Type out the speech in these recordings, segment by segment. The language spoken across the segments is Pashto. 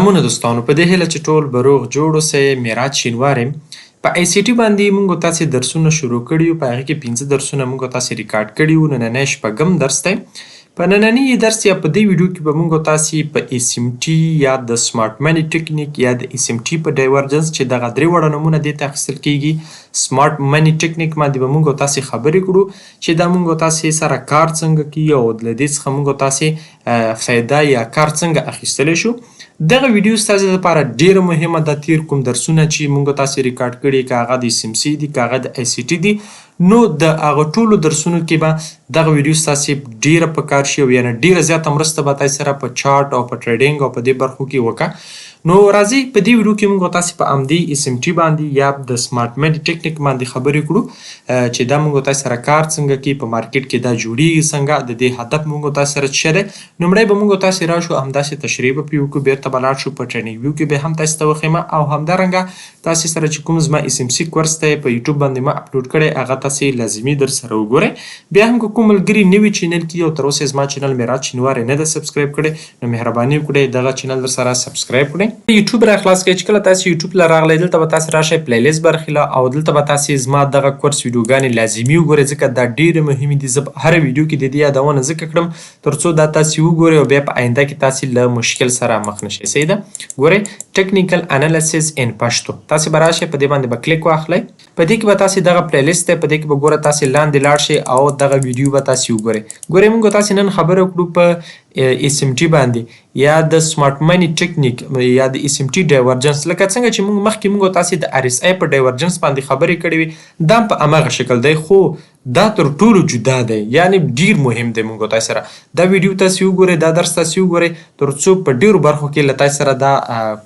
سلامونه دوستانو، په دې هیله چې ټول به روغ جوړ اوسئ. معراج شینواری یم. په آی سي ټي باندې موږ تاسې درسونه شروع کړي وو، په هغې کې پنځه درسونه موږ تاسې ریکارډ کړي وو. نننی شپږم درس دی. په ننني درس یا په دې ویډیو کې به موږ تاسې په اس ام ټي یا د سمارټ مني ټکنیک یا د اس ام ټي په ډایورجنس، چې دغه درې واړه نومونه دې ته اخیستل کیږي، سمارټ مني ټکنیک باندې به موږ تاسې خبرې کړو چې دا موږ تاسې سره کار څنګه کوي او له دې څخه موږ تاسې فایده یا کار څنګه اخیستلی شو. دغه ویډیو ستاسو لپاره ډیره مهمه ده. تیر کوم درسونه چې موږ تاسې ریکارډ کړي، که هغه د اس ام سي دي، که هغه د آی سي ټي دي، نو د هغه ټولو درسونو کې به دغه ویډیو ستاسې ډیره په کار شي او یعنی ډیره زیاته مرسته به تاسو سره په چارټ او په ټریډینګ او په دې برخو کې وکړه. نو راځئ، په دې ویډیو کې موږ تاسې په همدې اس ام ټي باندې یا د سمارټ مني ټکنیک باندې خبرې کړو چې دا موږ تاسو سره کار څنګه کوي، په مارکیټ کې دا جوړیږي څنګه، د دې هدف موږ تاسو سره څه دی. لومړی به موږ تاسې راشو، همداسې تشریح به پرې وکړو، بیرته به لاړ شو، په ټرینینګ ویو کې به هم تاسې ته وښیم او همدارنګه تاسې سره چې کوم زما اس ام سي کورس دی، په یوټیوب باندې ما اپلوډ کړی، هغه تاسې لازمي در سره وګورئ. بیا هم که کوم ملګري نوي چینل کې او تر اوسه زما چینل معراج شینواری نه ده سبسکرایب کړی، نو مهرباني وکړئ، دغه چینل در سره سبسکرایب کړئ. یوټیوب را خلاص کړئ. چې کله تاسې یوټیوب له راغلئ، دلته به تاسې راشئ پلی لیست برخې له او دلته به تاسې زما دغه کورس ویډیوګانې لازمي وګورئ، ځکه دا ډېرې مهمې دي. زه په هره ویډیو کې د دې یادونه ځکه کړم ترڅو دا تاسې وګورئ او بیا په آینده کې تاسې له مشکل سره مخ نه شئ. صحیح ده؟ ګورئ، ټیکنیکل انالیسز ان پښتو، تاسې به راشئ، په دې باندې به کلیک واخلئ. په دې کې به تاسې دغه پلی لیست دی، په دې کې به ګوره تاسې لاندې لاړ شئ او دغه ویډیو به تاسې وګورئ. ګورئ، موږ تاسې نن خبره وکړو په اس ام ټي باندې یا د سمارټ مني ټکنیک یا د اس ام ټي ډایورجنس. لکه څنګه چې موږ مخکې موږ تاسې د ار اس آی په ډایورجنس باندې خبرې کړې وې، دا هم په هماغه شکل دی، خو دا تر ټولو جدا دی، یعنی ډیر مهم دی. موږ تاسو سره دا ویډیو تاسو وګورئ، دا درس تاسو وګورئ، ترڅو په ډیرو برخو کې له تاسو سره دا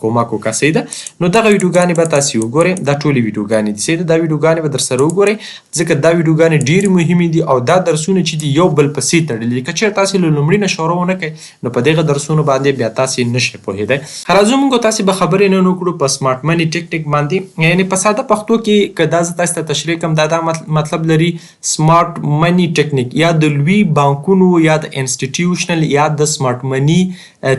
کومک وکړي. صحیح ده؟ نو دغه ویډیوګانې به تاسو وګورئ. دا ټولې ویډیوګانې دي، صحیح ده؟ دا ویډیوګانې به در سره وګورئ، ځکه دا ویډیوګانې ډېرې مهمې دي او دا درسونه چې دي، یو بل پسې تړلي دي. که چېرې تاسو له لومړي نه شروع ونه کړئ، نو په دغه درسونو باندې بیا تاسو نه شئ پوهېدی. راځو، موږ تاسو به خبرې نن وکړو په سمارټ مني ټیکنیک باندې. یعنی په ساده پښتو کې که دا زه تاسو ته تشریح کړم، دا مطلب لري سمارټ مني ټیکنیک یا د لوی بانکونو یا د انسټیټیوشنل یا د سمارټ مني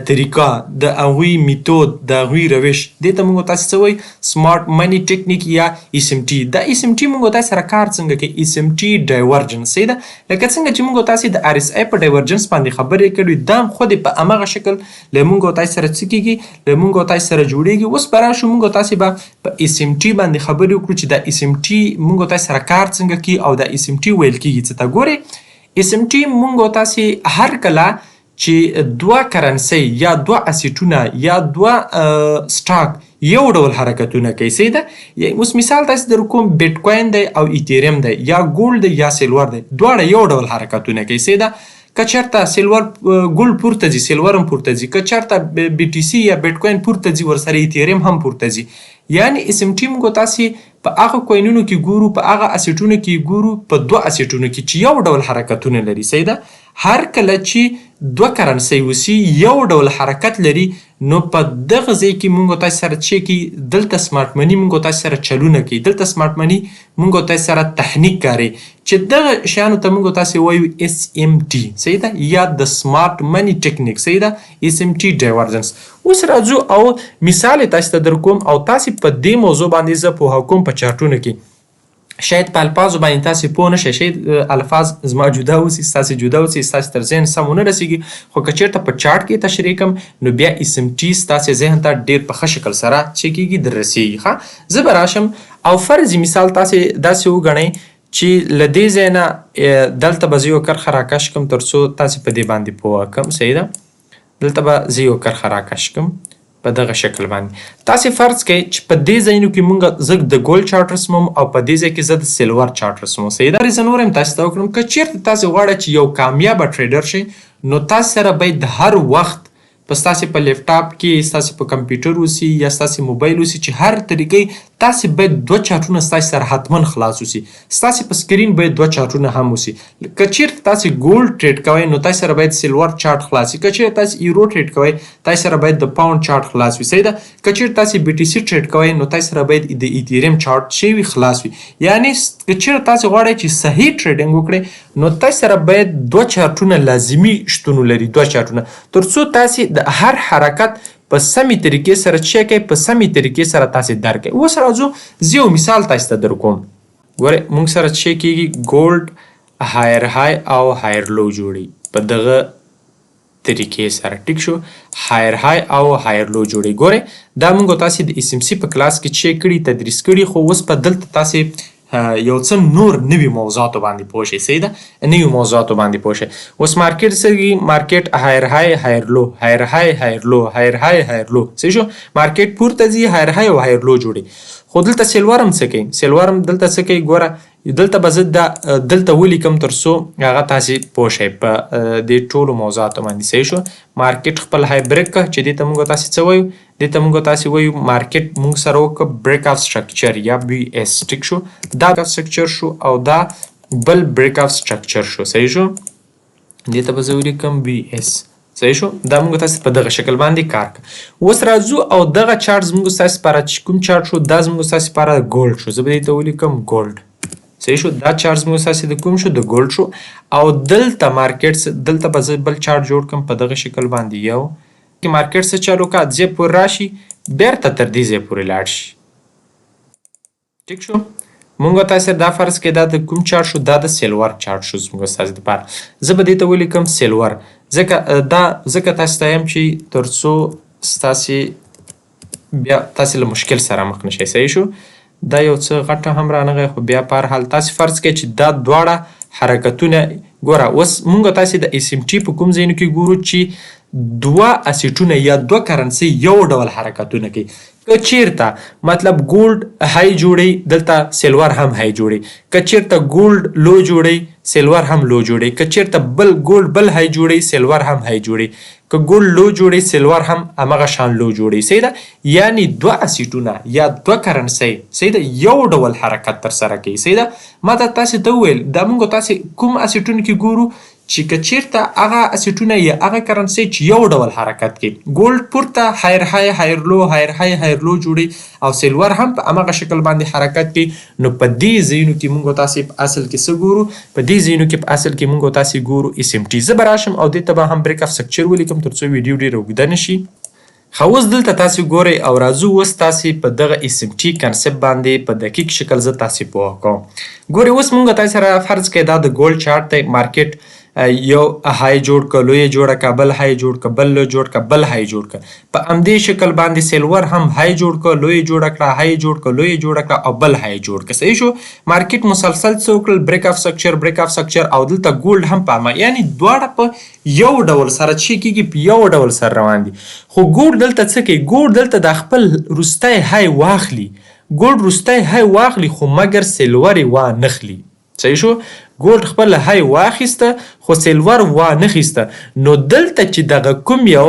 طریقه، د هغوی میتود، د هغوی روش، دې ته موږ تاسو څه وایي؟ سمارټ مني ټیکنیک یا اس ام ټي. دا اس ام ټي موږ تاسو سره کار څنګه کوي؟ اس ام ټي ډایورجنس، صحیح ده؟ لکه څنګه چې موږ تاسو د ار اس آی په ډایورجنس باندې خبرې کړې، دا هم خو په هماغه شکل له موږ تاسو سره څه کیږي، له موږ تاسو سره جوړیږي. اوس به راشو، موږ تاسو به په اس ام ټي باندې خبرې وکړو چې دا اس ام ټي موږ تاسو سره کار څنګه کوي او دا اس ام ټي ویل کیږي څه ته. ګورئ، اس ام ټي موږ تاسو هر کله چې دوه کرنسي یا دوه اسیټونه یا دوه سټاک یو ډول حرکتونه کوي، صحیح ده؟ اوس مثال تاسو در کوم، بیټ کوین دی او ایتیریم دی یا ګولډ دی یا سیلور دی، دواړه یو ډول حرکتونه کوي، صحیح ده؟ که چېرته سیلور ګولډ پورته ځي، سیلور هم پورته ځي. که چېرته بي ټي سي یا بیټ کوین پورته ځي، ورسره ایتیریم هم پورته ځي. یعنی اس ام ټي موږ تاسې په هغه کوینونو کې ګورو، په هغه اسیټونو کې ګورو، په دوه اسیټونو کې چې یو ډول حرکتونه لري، صحیح ده؟ هر کله چې دوه کرنسي وسی یو ډول حرکت لري، نو په دغه ځای کې مونږ تاسو سره چې کی دلته سمارټ مني مونږ تاسو سره چلونه کوي، دلته سمارټ مني مونږ تاسو سره تخنیک کاری چې دغه شیانو ته مونږ تاسو وایو اس ام ټي، صحیح ده؟ یا د سمارټ مني ټکنیک، صحیح ده؟ اس ام ټي ډایورجنس. اوس راځو او مثال تاسو ته در کوم او تاسو په دې موضوع باندې زه پوهه کوم په چارټونو کې. شاید په الفاظو باندې تاسو پوه نه شئ، شاید الفاظ زما جدا اوسي، ستاسو جدا اوسي، ستاسو تر ذهن سم ونه رسیږي، خو که چېرته په چارټ کې تشریح کړم، نو بیا اس ام ټي ستاسو ذهن ته ډېر په ښه شکل سره چې کېږي در رسیږي. ښه، زه به راشم او فرضي مثال تاسو داسې وګڼئ چې له دې ځای نه دلته به زه یو کرښه راکش کړم تر څو تاسو په دې باندې پوه کړم، صحیح ده؟ دلته به زه یو کرښه راکش کړم په دغه شکل باندې. تاسو فرض کړئ چې په دې ځایونو کې مونږ زه د ګولډ چارټ رسموم او په دې ځای کې زه د سیلور چارټ رسموم، صحیح ده؟ زه نور هم تاسو ته وکړم، که چیرته تاسو غواړئ چې یو کامیابه ټریډر شئ، نو تاسو سره باید هر وخت په ستاسو په لپټاپ کې، ستاسو په کمپیوټر اوسي یا ستاسو موبایل اوسي، چې هر طریقې تاسو باید دوه چارټونه ستاسو سره حتما خلاص اوسي، ستاسو په سکرین باید دوه چارټونه هم اوسي. که چیرته تاسو ګولډ ټریډ کوئ، نو تاسو سره باید سیلور چارټ خلاص وي. که چیرته تاسو یورو ټریډ کوئ، تاسو سره باید د پاوند چارټ خلاص وي، صحیح ده؟ که چیرته تاسو بي ټي سي ټریډ کوئ، نو تاسو سره باید د ایتیریم چارټ چې وي خلاص وي. یعنی که چیرته تاسو غواړئ چې صحیح ټریډینګ وکړئ، نو تاسو سره باید دوه چارټونه لازمي شتون ولري، دوه چارټونه، ترڅو تاسو د هر حرکت په سمې طریقې سره چې کوي، په سمې طریقې سره تاسې درک کړئ. اوس راځو، زه یو مثال تاسې ته درکوم. ګورئ، موږ سره چې کېږي، gold higher high او higher low جوړي په دغه طریقې سره. ټیک شو؟ higher high او higher low جوړي. ګورئ، دا موږ تاسې د اس ام سي په کلاس کې چې کړي، تدریس کړي، خو اوس په دلته تاسې یو څه نور نوي موضوعاتو باندې پوه شئ. صحیح ده؟ نوي موضوعاتو باندې پوه شئ. اوس market څه کوي؟ Market higher high، higher low، higher high، higher low، higher high، higher low. صحیح شو؟ Market پورته ځي، higher high او higher low جوړي. خو دلته silver هم څه کوي؟ Silver هم دلته څه کوي؟ ګوره، دلته به زه دا دلته ولیکم تر څو هغه تاسې پوه شئ په دې ټولو موضوعاتو باندې. صحیح شو؟ Market خپل high break که، چې دې ته موږ تاسې څه وایو؟ دې ته موږ تاسې وایو market موږ سره وکړه break of structure یا BOS. ټیک شو؟ دا structure شو او دا بل break of structure شو. صحیح شو؟ دې ته به زه ولیکم BOS. صحیح شو؟ دا موږ تاسو په دغه شکل باندې کار کړ. اوس راځو او دغه چارت زموږ ستاسو لپاره چې کوم چارت شو، دا زموږ ستاسو لپاره gold شو. زه به دې ته ولیکم gold. صحیح شو؟ دا چارت زموږ ستاسو د کوم شو؟ د gold شو. او دلته market، دلته به زه بل چارت جوړ کړم په دغه شکل باندې. یو کې market څه چالو کا، ځای پورې راشي، بیرته تر دې ځای پورې لاړ شي. ټیک شو؟ مونږ تاسو دا فرض کې دا د کوم چارت شو؟ دا د silver chart شو زموږ ستاسو لپاره. زه به دې ته ولیکم silver، ځکه دا ځکه تاسو ته یم چې تر څو ستاسې بیا تاسې له مشکل سره مخ نشئ. صحیح شو؟ دا یو څه غټه هم رانغی، خو بیا په هر حال تاسې فرض کړئ چې دا دواړه حرکتونه ګوره. اوس مونږ تاسې د اس ام ټي په کوم ځایونو کې ګورو چې دوه asset ونه یا دوه currency یو ډول حرکتونه کوي؟ که چیرته مطلب gold high جوړي، دلته silver هم high جوړي. که چیرته gold low جوړي، silver هم low جوړي. که چیرته بل gold بل high جوړي، silver هم high جوړي. که gold low جوړي، silver هم همغه شان low جوړي. صحیح ده؟ یعنی دوه asset ونه یا دوه currency، صحیح ده، یو ډول حرکت تر سره کوي. صحیح ده؟ ما دا تاسو ته وویل، دا موږ تاسو کوم asset ونو کې ګورو چې که چیرته هغه asset ونه یا هغه currency چې یو ډول حرکت کوي، gold پورته higher high، higher low، higher high، higher low جوړي او silver هم په همغه شکل باندې حرکت کوي، نو په دې ځایونو کې موږ تاسو په اصل کې څه ګورو؟ په دې ځایونو کې په اصل کې موږ تاسو ګورو اس ام ټي. زه به راشم او دې ته به هم break of structure ولیکم تر څو ویډیو ډیره اوږده نشي. ښه، اوس دلته تاسو ګورئ او راځو اوس تاسو په دغه اس ام ټي concept باندې په دقیق شکل زه تاسو پوه کوم. ګورئ، اوس مونږ تاسو سره فرض کړئ دا د gold chart دی. Market یو high جوړ که، low یې جوړه که، بل high جوړ که، بل low جوړ که، بل high جوړ که. په همدې شکل باندې silver هم high جوړ که، low یې جوړه کړه، high جوړ که، low یې جوړه کړه او بل high جوړ که. صحیح شو؟ Market مسلسل څه وکړل؟ Break of structure، break of structure. او دلته gold هم په یعنی دواړه په یو ډول سره چې کېږي، په یو ډول سره روان دي. خو gold دلته څه کوي؟ Gold دلته د خپل وروستی high واخلي. Gold وروستی high واخلي، خو مګر silver یې وا نخلي. صحیح شو؟ Gold خپل high واخیسته، خو silver وا نخیسته. نو دلته چې دغه کوم یو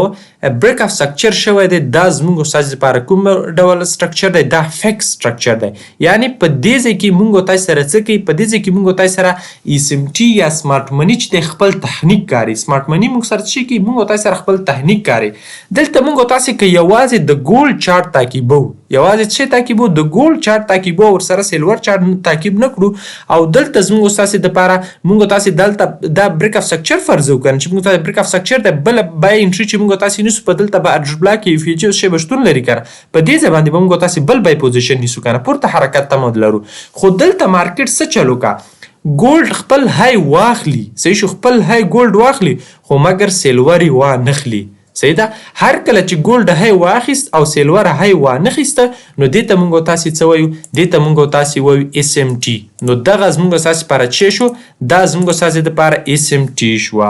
break of structure شوی دی، دا زموږ استاد لپاره کوم ډول structure دی؟ دا fake structure دی. یعنی په دې ځای کې موږ تاسو سره څه کوي؟ په دې ځای کې موږ تاسو سره اس ام ټي یا smart money چې د خپل تخنیک کاری، smart money موږ سره څه کوي؟ موږ تاسو سره خپل تخنیک کاری. دلته موږ تاسو کې یوازې د gold chart تعقیبو، یوازې څه تعقیبو؟ د gold chart تعقیبو، ورسره silver chart تعقیب نکړو. او دلته زموږ تاسو د لپاره موږ تاسو دلته دا break of structure فرض وکړو چې موږ ته break of structure د بل buy entry چې موږ تاسو نیسو، په دلته به order block FVG شی به شتون لري کنه؟ په دې ځای باندې به موږ تاسو بل buy position نیسو کنه؟ پورته حرکت ته مود لرو. خو دلته market څه چلو کا؟ Gold خپل high واخلي. صحیح شو؟ خپل high gold واخلي، خو مګر silver یې وا نخلي. صحیح ده؟ هر کله چې gold high واخیست او silver high وانخیسته، نو دې ته مونږ تاسو څه وایو؟ دې ته مونږ تاسو وایو اس ام ټي. نو دغه زمونږ تاسو لپاره چې شو، دا زمونږ تاسو لپاره اس ام ټي شو.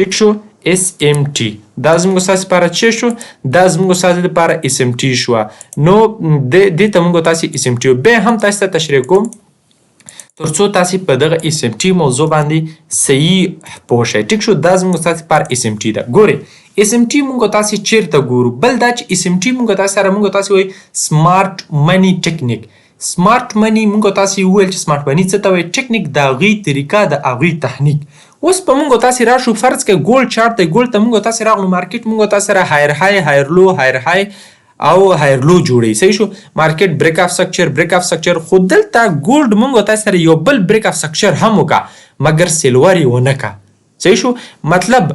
ټیک شو؟ اس ام ټي دا زموږ تاسو لپاره چې شو، دا زموږ تاسو لپاره اس ام ټي شو. نو دې ته مونږ تاسو اس ام ټي به هم تاسو ته تشریح کوم ترڅو تاسو په دغه اس ام ټي موضوع باندې صحیح پوه شئ. ټیک شو؟ دا زموږ تاسو لپاره اس ام ټي ده. ګورئ، اس ام ټي مونږ تاسو چیرته ګورو؟ بل دا چې اس ام ټي مونږ تاسو سره مونږ تاسو وایي smart money technique. Smart money مونږ تاسو وویل چې smart money څه ته وایي؟ ټکنیک د هغوی طریقه، د هغوی تخنیک. اوس په مونږ تاسو راشو، فرض کړئ gold chart دی. Gold ته مونږ تاسو راغلو، market مونږ تاسو سره higher high، higher low، higher high او higher low جوړي. صحیح شو؟ Market break of structure، break of structure. خو دلته gold مونږ تاسو سره یو بل break of structure هم وکا، مګر silver یې ونه کا. صحیح شو؟ مطلب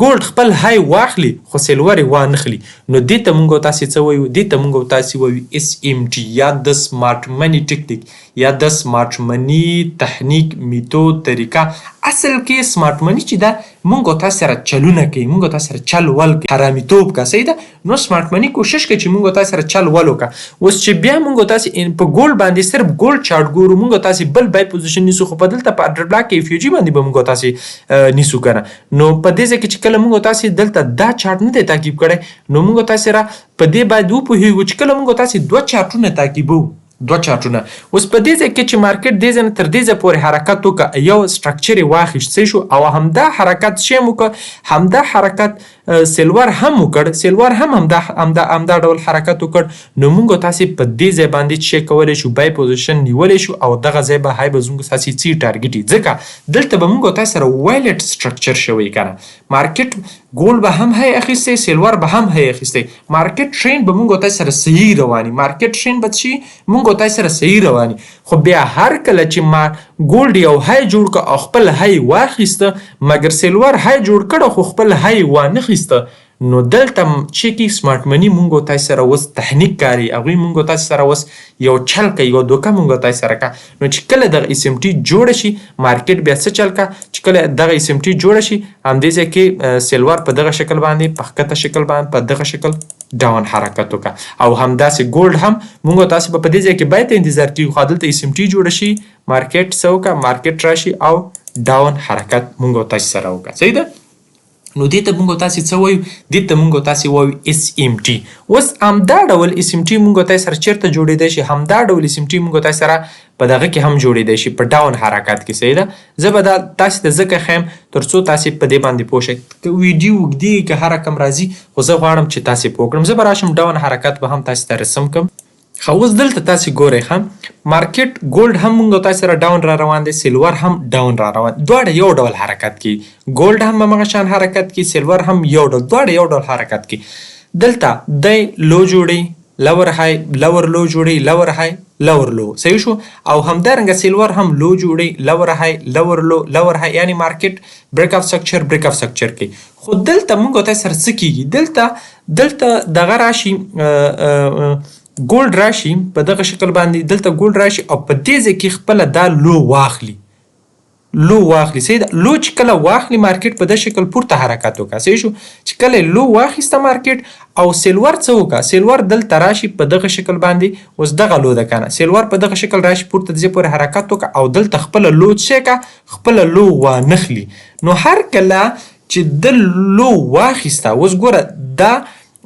gold خپل high واخلي خو silver یې وانخلي. نو دې ته مونږ او تاسې څه وایو؟ دې ته مونږ او تاسې وایو SMT یا د smart money tactic یا د smart money تخنیک، میتود، طریقه. اصل کې smart money چې ده، مونږ او تاسې سره چلونه کوي، مونږ او تاسې سره چل ول کوي، حرامیتوب کا. صحیح ده؟ نو smart money کوشش کوي چې مونږ او تاسې سره چل ول وکړه. اوس چې بیا مونږ او تاسې په gold باندې صرف gold chart ګورو، مونږ او تاسې بل buy position نیسو، خو په دلته په order block کې FVG باندې به مونږ او تاسې نیسو که نه. نو په دې ځای کې چې کله مونږ او تاسې دلته دا چارټ نه دی تعقیب کړی، نو مونږ او تاسې را په دې باید وپوهېږو چې کله مونږ او تاسې دوه چارټونه تعقیبوو، دوه چارټونه، اوس په دې ځای کې چې market دې ځای نه تر دې ځای پورې حرکت وکړ، یو structure یې واخیست، صحیح شو؟ او همدا حرکت شی هم وکړ، همدا حرکت silver هم وکړ، silver هم همدا ډول حرکت وکړ. نو مونږ تاسې په دې ځای باندې چې کولی شو، buy position نیولی شو او دغه ځای به high به زموږ تاسې څه target، ځکه دلته به مونږ تاسې سره valid structure شوی که نه. market gold به هم high اخیستی، silver به هم high اخیستی، market trend به مونږ تاسې سره صحیح رواني، market trend به چی مونږ تاسې سره صحیح رواني. خو بیا هر کله چې ما gold یو high جوړ کړ او خپل high واخیسته، مګر silver high جوړ کړ خو خپل high وانخیسته، نو دلته چې کی smart money مونږ تاسو سره اوس تخنیک کاری، هغوی مونږ تاسو سره اوس یو چل کوي، یو دوکه مونږ تاسو سره کا. نو چې کله دغه SMT جوړ شي، market بیا څه چل کا؟ چې کله دغه SMT جوړ شي، همدې ځای کې silver په دغه شکل باندې، په ښکته شکل باندې، په دغه شکل down حرکت وکړه او همداسې gold هم مونږ تاسو په دې ځای کې buy ته انتظار کیږو، خو دلته SMT جوړ شي، market څه وکړه؟ market راشي او down حرکت مونږ تاسو سره وکړه. صحیح ده؟ نو دې ته مونږ تاسو څه وایو؟ دې ته مونږ تاسو وایو SMT. اوس همدا ډول SMT مونږ تاسو سره چیرته جوړېدای شي؟ همدا ډول SMT مونږ تاسو سره په دغه کې هم جوړېدای شي، په down حرکت کې. صحیح ده؟ زه به دا تاسو ته ځکه ښیم تر څو تاسو په دې باندې پوه شئ. که ویډیو اوږدېږي، که هر رقم راځي، خو زه غواړم چې تاسو پوه کړم. زه به راشم، down حرکت به هم تاسو ته رسم کړم. ښه، اوس دلته تاسو ګورئ، ښه، market gold هم مونږ تاسو سره down را روان دی، silver هم down را روان، دواړه یو ډول حرکت کوي. gold هم همغه شان حرکت کوي، silver هم یو ډول، دواړه یو ډول حرکت کوي. دلته دی low جوړي، lower high، lower low جوړي، lower high، lower low. صحیح شو؟ او همدارنګه silver هم low جوړي، lower high، lower low، lower high، یعنی market break of structure، break of structure کوي. خو دلته مونږ تاسو سره څه کیږي؟ دلته دغه راشي، gold راشي په دغه شکل باندې. دلته gold راشي او په دې ځای کې خپله دا low واخلي، low واخلي. صحیح ده؟ low چې کله واخلي، market په دې شکل پورته حرکت وکړه. صحیح شو؟ چې کله low واخیسته market او silver څه وکړه؟ silver دلته راشي په دغه شکل باندې. اوس دغه low ده کنه؟ silver په دغه شکل راشي، پورته دې پورې حرکت وکړه او دلته خپله low څه کا؟ خپله low وانخلي. نو هر کله چې د low واخیسته، اوس ګوره، دا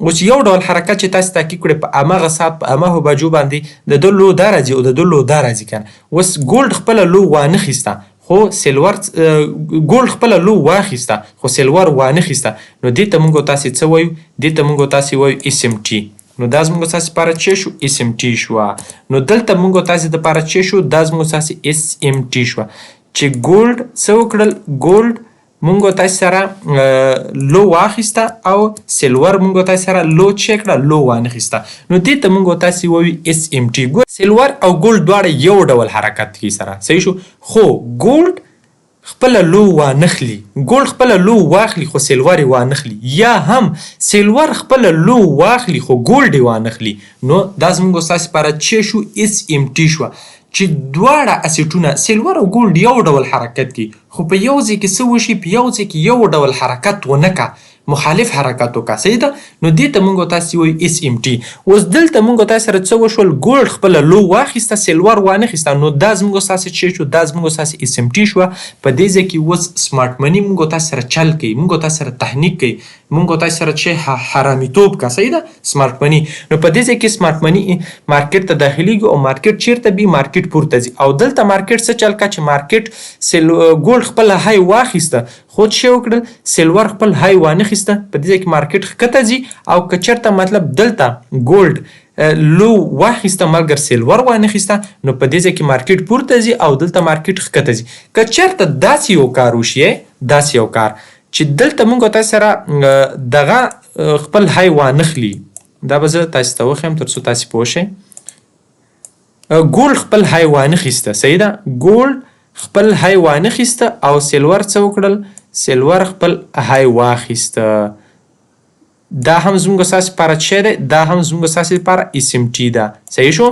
اوس یو ډول حرکت چې تاسو تعقیب کړئ، په امغه ساعت په امغه بجو باندې د ده low دا راځي او د ده low دا راځي کنه. اوس gold خپله low وانخیسته خو silver، gold خپله low واخیسته خو silver وانخیسته. نو دې ته مونږ تاسو څه وایو؟ دې ته مونږ تاسو وایو SMT. نو دا زموږ تاسو لپاره چې شو؟ SMT شو. نو دلته مونږ تاسو لپاره چې شو؟ دا زموږ تاسو SMT شو چې gold څه وکړل؟ gold مونږ تاسو سره low واخیسته او silver مونږ تاسو سره low چې کړه؟ low وانخیسته. نو دې ته مونږ تاسو وایو SMT. silver او gold دواړه یو ډول حرکت کوي سره. صحیح شو؟ خو gold خپله low وانخلي، gold خپله low واخلي خو silver یې وانخلي، یا هم silver خپله low واخلي خو gold یې وانخلي. نو دا زموږ ستاسو لپاره چې شو؟ SMT شو چې دواړه asset ونه، silver او gold، یو ډول حرکت کوي، خو په یو ځای کې څه وشي؟ په یو ځای کې یو ډول حرکت ونه کا، مخالف حرکت وکا. صحیح ده؟ نو دې ته مونږ تاسو وایو SMT. اوس دلته مونږ تاسو سره څه وشول؟ gold خپله low واخیسته، silver وانخیسته. نو دا زموږ تاسو چې شو؟ دا زموږ تاسو SMT شو. په دې ځای کې اوس smart money مونږ تاسو سره چل کوي، مونږ تاسو سره تخنیک کوي، مونږ تاسو سره چې حرامیتوب کا. صحیح ده؟ smart money، نو په دې ځای کې smart money market ته داخليږي او market چیرته بي؟ market پورته ځي. او دلته market څه چل کا؟ چې market gold خپل high واخیسته خو څه وکړل؟ silver خپل high وانخیسته. په دې ځای کې market ښکته ځي او که چېرته مطلب دلته gold low واخیسته مګر silver وانخیسته، نو په دې ځای کې market پورته ځي او دلته market ښکته ځي. که چېرته داسې یو کار وشي، داسې یو کار چې دلته مونږ تاسو سره دغه خپل high وانخلي، دا به زه تاسو ته وښیم تر څو تاسو پوه شئ. gold خپل high وانخیسته، صحیح ده؟ gold خپل high وانخیسته او silver څه وکړل؟ سیلور خپل های واخیسته. دا هم زموږ ستاسې لپاره څه دی؟ دا هم زموږ ستاسې لپاره اس ام ټي ده. صحیح شو.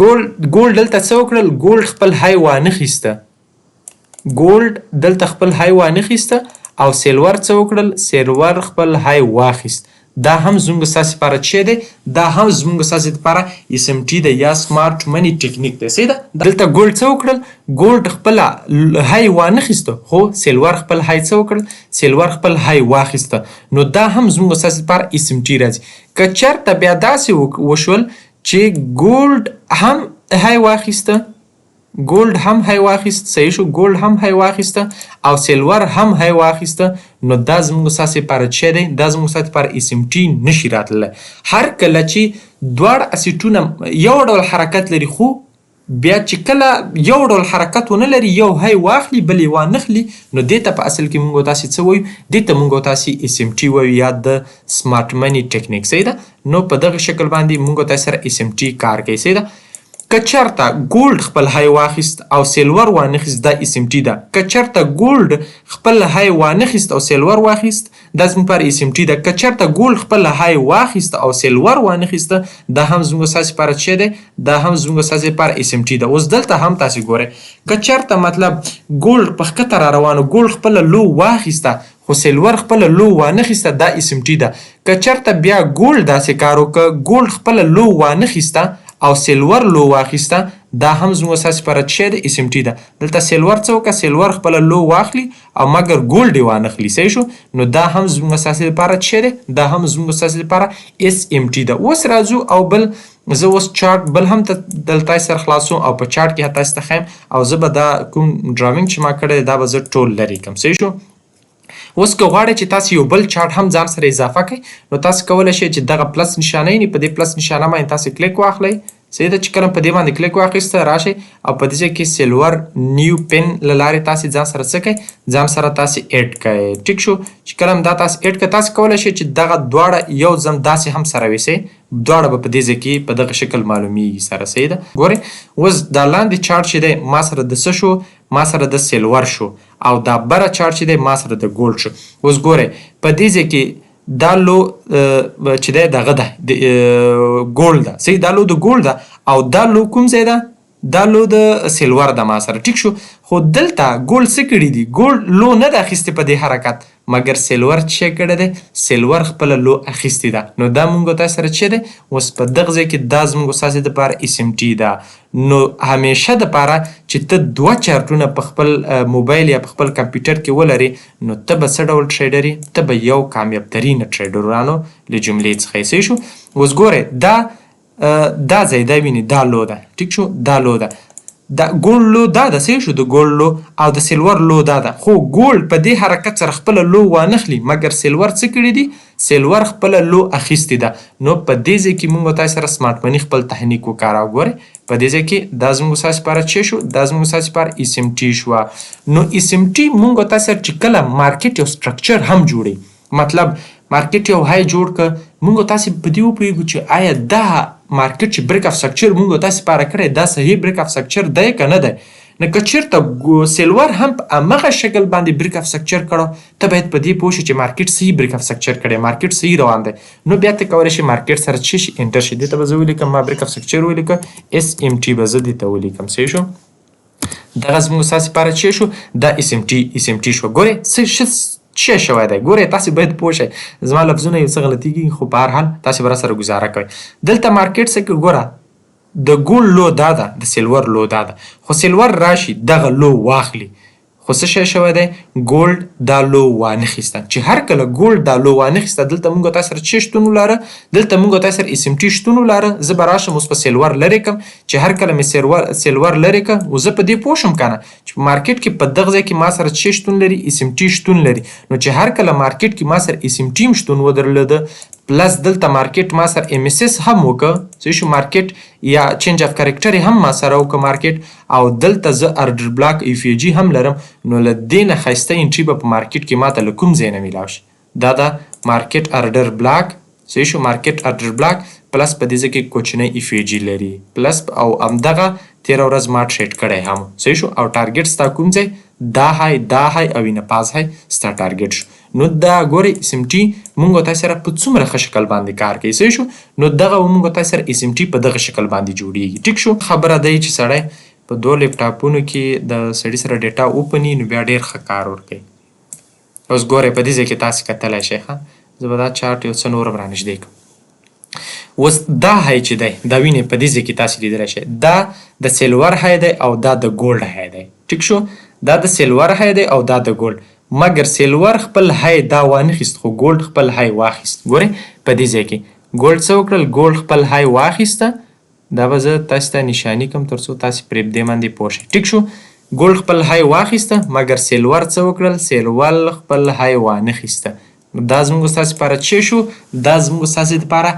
ګولډ دلته څه وکړل؟ ګولډ خپل های وانخیسته، ګولډ دلته خپل های وانخیسته او سیلور څه وکړل؟ سیلور خپل های واخیست. دا هم زموږ ستاسې لپاره څه دی؟ دا هم زموږ ستاسې لپاره اس ام ټي دی یا سمارټ منی ټکنیک دی. صحیح ده. دلته ګولډ څه وکړل؟ ګولډ خپل های وانخیسته، خو سیلور خپل های څه وکړل؟ سیلور خپل های واخیسته. نو دا هم زموږ ستاسې لپاره اس ام ټي راځي. که چېرته بیا داسې وشول چې ګولډ هم های واخیسته، ګولډ هم های واخیست، صحیح شو، ګولډ هم های واخیسته او سیلور هم های واخیسته، نو دا زموږ ستاسې لپاره څه دی؟ دا زموږ ستاسې لپاره اس ام ټي نشي راتللی. هر کله چې دواړه اسیټونه یو ډول حرکت لري، خو بیا چې کله یو ډول حرکت ونه لري، یو های واخلي بل یې وانخلي، نو دې ته په اصل کې موږ تاسې څه وایو؟ دې ته موږ تاسې اس ام ټي وایو یا د سمارټ منی ټکنیک. صحیح ده. نو په دغه شکل باندې موږ تاسې سره اس ام ټي کار کوي. صحیح ده. که چېرته ګولډ خپل های واخیست او سیلور وانخیست، دا اس ام ټي ده. که چېرته ګولډ خپل های وانخیست او سیلور واخیست، دا زموږ لپاره اس ام ټي ده. که چېرته ګولډ خپل های واخیست او سیلور وانخیست، دا هم زموږ ستاسې لپاره څه دی؟ دا هم زموږ ستاسې لپاره اس ام ټي ده. اوس دلته هم تاسې ګورئ، که چېرته مطلب ګولډ په ښکته را روانو، ګولډ خپله لو واخیسته خو سیلور خپله لو وانخیسته، دا اس ام ټي ده. که چېرته بیا ګولډ داسې کار وکړ، ګولډ خپله لو وانخیسته او سیلور لو واخیسته، دا هم زموږ ستاسې لپاره څه دی؟ اس ام ټي ده. دلته سیلور څه وکړه؟ سیلور خپله لو واخلي او مګر ګولډ یې وانخلي. صحیح شو. نو دا هم زموږ ستاسې لپاره څه دی؟ دا هم زموږ ستاسې لپاره اس ام ټي ده. اوس راځو او بل زه اوس چارټ بل هم دلته سره خلاصوم او په چارټ کې تاسې ته ښیم، او زه به دا کوم drawing چې ما کړی دا به زه ټول لرې کړم. صحیح شو. اوس که غواړئ چې تاسو یو بل چارټ هم ځان سره اضافه کړئ، نو تاسو کولی شئ چې دغه پلس نشانه یې، په دې پلس نشانه باندې تاسو کلیک واخلئ. صحیح ده. چې کله په دې باندې کلیک واخیسته، راشئ او په دې ځای کې سیلور نیو پین له لارې تاسو ځان سره څه کړئ؟ ځان سره تاسو اډ کړئ. ټیک شو. چې کله هم دا تاسو اډ کړئ، تاسو کولی شئ چې دغه دواړه یو ځم داسې هم سره ویسئ، دواړه به په دې ځای کې په دغه شکل معلومیږي سره. صحیح ده. ګورئ اوس دا لاندې چارټ چې دی ما سره د څه شو؟ ما سره د سیلور شو، او دا بره چارټ چې دی ما سره د ګولډ شو. اوس ګورئ په دې ځای کې دا لو چې دی دغه ده، د ګولډ ده. صحیح، دا لو د ګولډ ده او دا لو کوم ځای ده؟ دا لو د سیلور ده ما سره. ټیک شو. خو دلته ګولډ څه کړي دي؟ ګولډ لو نه ده اخیستې په دې حرکت، مګر سیلور څه کړی دی؟ سیلور خپله لو اخیستې ده. نو دا مونږ تاسو سره څه دی؟ اوس په دغه ځای کې دا زموږ ستاسې دپاره اس ام ټي ده. نو همیشه دپاره چې ته دوه چارټونه په خپل موبایل یا په خپل کمپیوټر کې ولرې، نو ته به څه ډول ټریډر یې؟ ته به یو کامیاب ترین ټریډرانو له جملې څخه یې. صحیح شو. اوس ګورئ دا ځای دا ویني، دا لو ده. ټیک شو، دا لو ده، دا ګولډ لو دا ده. صحیح شو، د ګولډ لو او د سیلور لو دا ده. خو ګولډ په دې حرکت سره خپله لو وانخلي، مګر سیلور څه کړي دي؟ سیلور خپله لو اخیستې ده. نو په دې ځای کې موږ تاسو سره سمارټ منی خپل تخنیک وکاراوه. ګورئ په دې ځای کې دا زموږ ستاسو لپاره څه شو؟ دا زموږ ستاسو لپاره اس ام ټي شوه. نو اس ام ټي موږ تاسو سره چې کله مارکیټ یو سټرکچر هم جوړوي، مطلب مارکیټ یو های جوړ که، موږ تاسو په دې وپوهېږو چې آیا دا مارکیټ چې بریک اف سټرکچر موږ تاسو لپاره کړی دا صحیح بریک اف سټرکچر دی که نه دی. نو که چېرته سیلور هم په همغه شکل باندې بریک اف سټرکچر کړو، ته باید په دې پوه شې چې مارکیټ صحیح بریک اف سټرکچر کړی، مارکیټ صحیح روان دی. نو بیا ته کولی شې مارکیټ سره څه شي انټر شي. دې ته به زه ولیکم، ما بریک اف سټرکچر ولیکه، اس ام ټي به زه دې ته ولیکم. صحیح شو. دغه زموږ ستاسې لپاره څه شو؟ دا اس ام ټي، اس ام ټي شو. ګورئ څه څه شوی دی. ګورئ تاسې باید پوه شئ، زما لفظونه یو څه غلطېږي، خو په هر حال تاسې به راسره ګزاره کوئ. دلته مارکیټ څه کوي؟ ګوره د ګولډ لو دا ده، د سیلور لو دا ده، خو سیلور راشي دغه لو واخلي، خو څه شی شوی دی؟ ګولډ دا لو وانخیسته. چې هر کله ګولډ دا لو وانخیسته، دلته موږ تاسو سره څه شتون ولاره؟ دلته موږ تاسو سره اس ام ټي شتون ولاره. زه به راشم اوس په سیلور لرې کړم، چې هر کله مې سیلور لرې کړ، اوس زه په دې پوه شم که نه چې په مارکیټ کې په دغه ځای کې ما سره څه شتون لري؟ اس ام ټي شتون لري. نو چې هر کله مارکیټ کې ما سره اس ام ټي هم شتون ودرلوده، پلس دلته مارکیټ ما سره ام اس اس هم وکړ، څه شو مارکیټ یا چینج اف کریکټر هم ما سره وکړ مارکیټ، او دلته زه ارډر بلاک ایف ای جی هم لرم، نو له دې نه ښایسته انټري به په مارکیټ کې ماته له کوم ځای نه میلاو شي؟ دا ده مارکیټ ارډر بلاک، څه شو مارکیټ ارډر بلاک پلس په دې ځای کې کوچنی ایف ای جی لري پلس، او همدغه تېره ورځ ما ټریډ کړی هم، صحیح شو. او ټارګټ ستا کوم ځای؟ دا های، دا های او اینه پاس های ستا ټارګټ شو. نو دا ګورئ اس ام ټي مونږ تاسو سره په څومره ښه شکل باندې کار کوي، صحیح شو؟ نو دغه مونږ تاسو سره اس ام ټي په دغه شکل باندې جوړیږي، ټیک شو؟ خبره دی چې سړی په دوو لپټاپونو کې د سړي سره ډیټا اوپني نو بیا ډیر ښه کار ورکوي. اوس ګورئ په دې ځای کې تاسې کتلی شئ، ښه زه به دا چارټ یو څه نور هم رانږدې کړم. اوس دا های چې دی دا وینئ په دې ځای کې تاسې لیدلی شئ، دا د سیلور های دی او دا د ګولډ های دی، ټیک شو؟ دا د سیلور های دی او دا د ګولډ، مګر سیلور خپل های دا وانخیست خو ګولډ خپل های واخیست. ګورئ په دې ځای کې ګولډ څه وکړل؟ ګولډ خپل های واخیسته. دا به زه تاسې ته نشاني کوم تر څو تاسې پرې دې باندې پوه شئ، ټیک شو؟ ګولډ خپل های واخیسته مګر سیلور څه وکړل؟ سیلور خپل های وانخیسته. نو دا زموږ ستاسې لپاره څه شو؟ دا زموږ ستاسې لپاره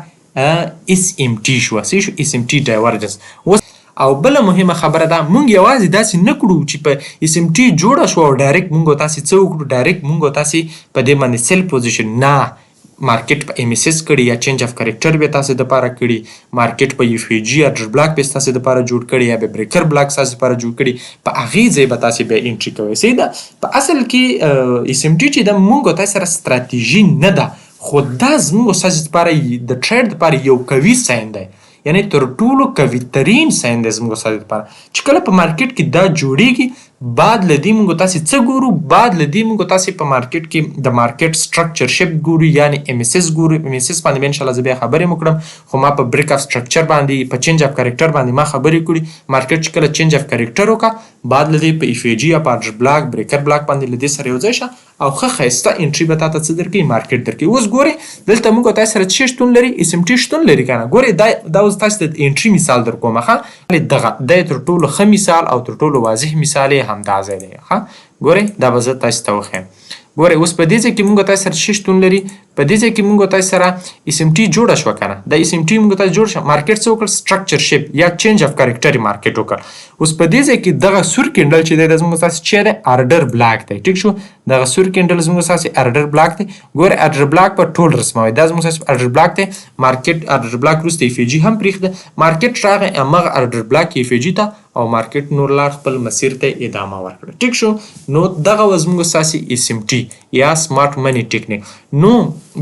اس ام ټي شو، صحیح شو؟ اس ام ټي ډایورجنس. اوس او بله مهمه خبره ده، مونږ یوازې داسې نه کړو چې په اس ام ټي جوړه شو او ډایرکټ مونږ تاسې څه وکړو، ډایرکټ مونږ تاسې په دې باندې سیل پوزیشن نه، مارکیټ په ایم اس اس کړي یا چینج اف کریکټر به تاسې دپاره کړي، مارکیټ په ایف ای جي ارډر بلاک به ستاسې دپاره جوړ کړي یا به بریکر بلاک ستاسې دپاره جوړ کړي، په هغې ځای به تاسې بیا انټري کوئ، صحیح ده؟ په اصل کې اس ام ټي چې ده مونږ تاسې سره ستراتیژي نه ده، خو دا زموږ ستاسې دپاره د ټریډ دپاره یو قوي ساین دی، یعنی تر ټولو قوي ترین ساین دی زموږ ستاسې دپاره چې کله په مارکیټ کې دا جوړیږي. بعد له دې موږ تاسې څه ګورو؟ بعد له دې موږ تاسې په مارکیټ کې د مارکیټ سټرکچر شپ ګورو، یعنی ایم اس اس ګورو. ایم اس اس باندې به انشاءالله زه بیا خبرې وکړم، خو ما په بریک اف سټرکچر باندې، په چینج اف کریکټر باندې ما خبرې کړي. مارکیټ چې کله چینج اف کریکټر وکړه، بعد له دې په ایف ای جي یا په ارډر بلاک، بریکر بلاک باندې له دې سره یو ځای شه او ښه ښایسته انټري به تاته څه درکوي؟ مارکیټ درکوي. اوس ګورئ دلته موږ تاسې سره څه شتون لري؟ اس ام ټي شتون لري که نه؟ ګورئ دا اوس تاسې ته د انټري مثال در کوم، ښه دغه دی تر ټولو ښه مثال او تر ټولو واضح مثال یې همدا ځای دی، ښه ګورئ دا به زه تاسې ته وښیم. ګورئ اوس په دې ځای کې موږ تاسې سره څه شتون لري؟ په دې ځای کې موږ تاسې سره اس ام ټي جوړه شوه که نه؟ دا اس ام ټي موږ تاسې جوړ شوه، مارکیټ څه وکړ؟ سټرکچر شپ یا چینج اف کریکټر مارکیټ وکړ. اوس په دې ځای کې دغه سور کینډل چې دی دا زموږ تاسې چی دی؟ ارډر بلاک دی، ټیک شو؟ دغه سور کینډل زموږ تاسې ارډر بلاک دی. ګورئ ارډر بلاک په ټول رسموي، دا زموږ تاسې ارډر بلاک دی. مارکیټ ارډر بلاک وروسته ایف ای جي هم پرېښده، مارکیټ راغی هماغه ارډر بلاک ایف ای جي ته او مارکیټ نور لاړ خپل مسیر ته ادامه ورکړه، ټیک شو؟ نو دغه و زموږ ستاسې اس ام ټي یا سمارټ منی ټیکنیک. نو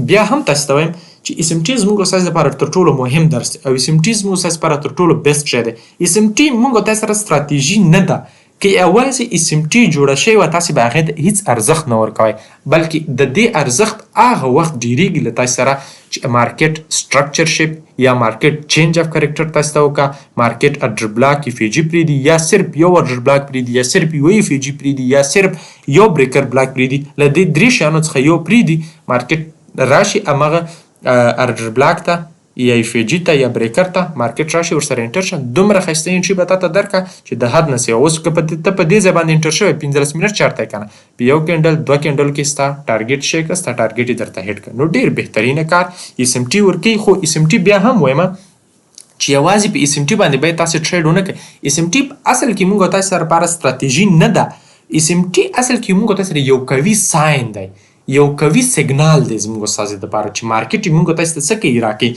بیا هم تاسې ته وایم چې اس ام ټي زموږ ستاسې لپاره تر ټولو مهم درس دی او اس ام ټي زموږ ستاسې لپاره تر ټولو بیسټ شی دی. اس ام ټي موږ تاسې سره ستراتیژي نه ده، که یوازې اس ام ټي جوړه شوې وه تاسې به هغې ته هیڅ ارزښت نه ورکوئ، بلکې د دې ارزښت هغه وخت ډیریږي له تاسې سره چې مارکیټ سټرکچر شپ یا مارکیټ چینج اف کریکټر تاسې ته وکړه، مارکیټ ارډر بلاک ایف ای جي پرېږدي یا صرف یو ارډر بلاک پرېږدي یا صرف یو ایف ای جي پرېږدي یا صرف یو بریکر بلاک پرېږدي، له دې درې شیانو څخه یو پرېږدي، مارکیټ راشي هماغه ارډر بلاک ته یا ایف ای جي ته یا بریکر ته مارکیټ راشي ورسره انټر شه، دومره ښایسته انټري به تاته درکړه چې د حد نه سیوا. اوس که ته په دې ځای باندې انټر شوی 15 منټ چارت دی که نه، په یو کینډل دوه کینډل کې ستا ټارګټ شی که ستا ټارګټ یې درته هیټ کړ. نو ډېر بهترینه کار اس ام ټي ورکوي. خو اس ام ټي بیا هم وایم چې یوازې په اس ام ټي باندې باید تاسې ټریډ ونه کړئ. اس ام ټي په اصل کې موږ تاسې سره لپاره ستراتیژي نه ده، اس ام ټي اصل کې موږ تاسې سره یو قوي ساین دی، یو قوي سیګنال دی زموږ ستاسې دپاره چې مارکیټ یې موږ تاسې ته څه کوي راکوي.